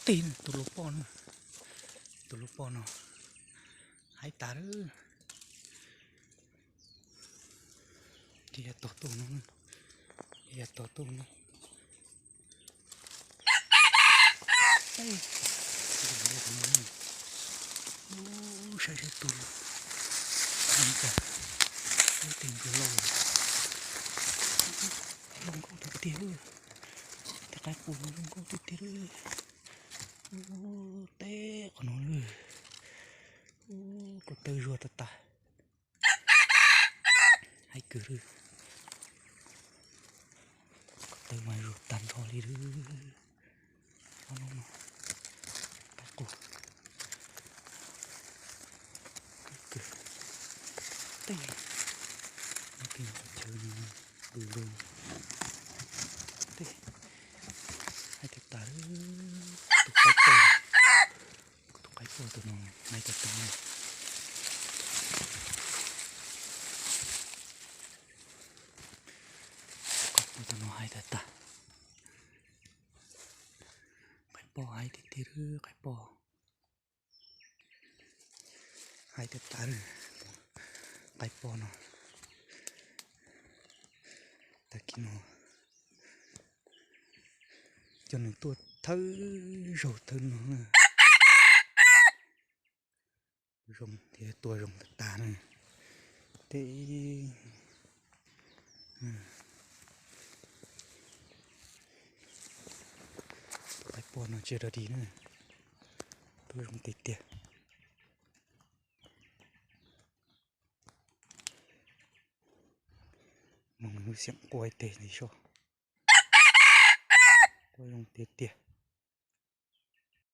Teg, tus laus poj no, tus laus poj no haib tas lawm. Ces yav tog tuaj no, yav tog tuaj no. Saib saib tus, ib teg ntsuag loj, zoo nkauj tiag tiag. Tej qaib qus no zoo nkauj tiag tiag. Teb qhov no, ko taw zuag tag tag. Haib kawg li. Ko taw mas zuag tag nrho li lawm. Ob lub no, qaib qus. Teb, no teb qhov chaw no, lug lug. Teb, haib tag tas. Tus qaib poj, tus qaib poj tus no haib tag tas. Tus qaib poj tus no haib tag tas. Qaib poj haib tiag tiag lawm, qaib poj. Haib tag tas lawm, qaib poj no. Tag kis no coj nws tuaj thawb zaug thawb no na. Zoo thiab, tuaj zoo tag tag na. Teb, tus qaib poj no tsis dog dig na, tuaj zoo tiag tiag. Moog lub xeem quaj ib teg li soj. Quaj zoo tiag tiag.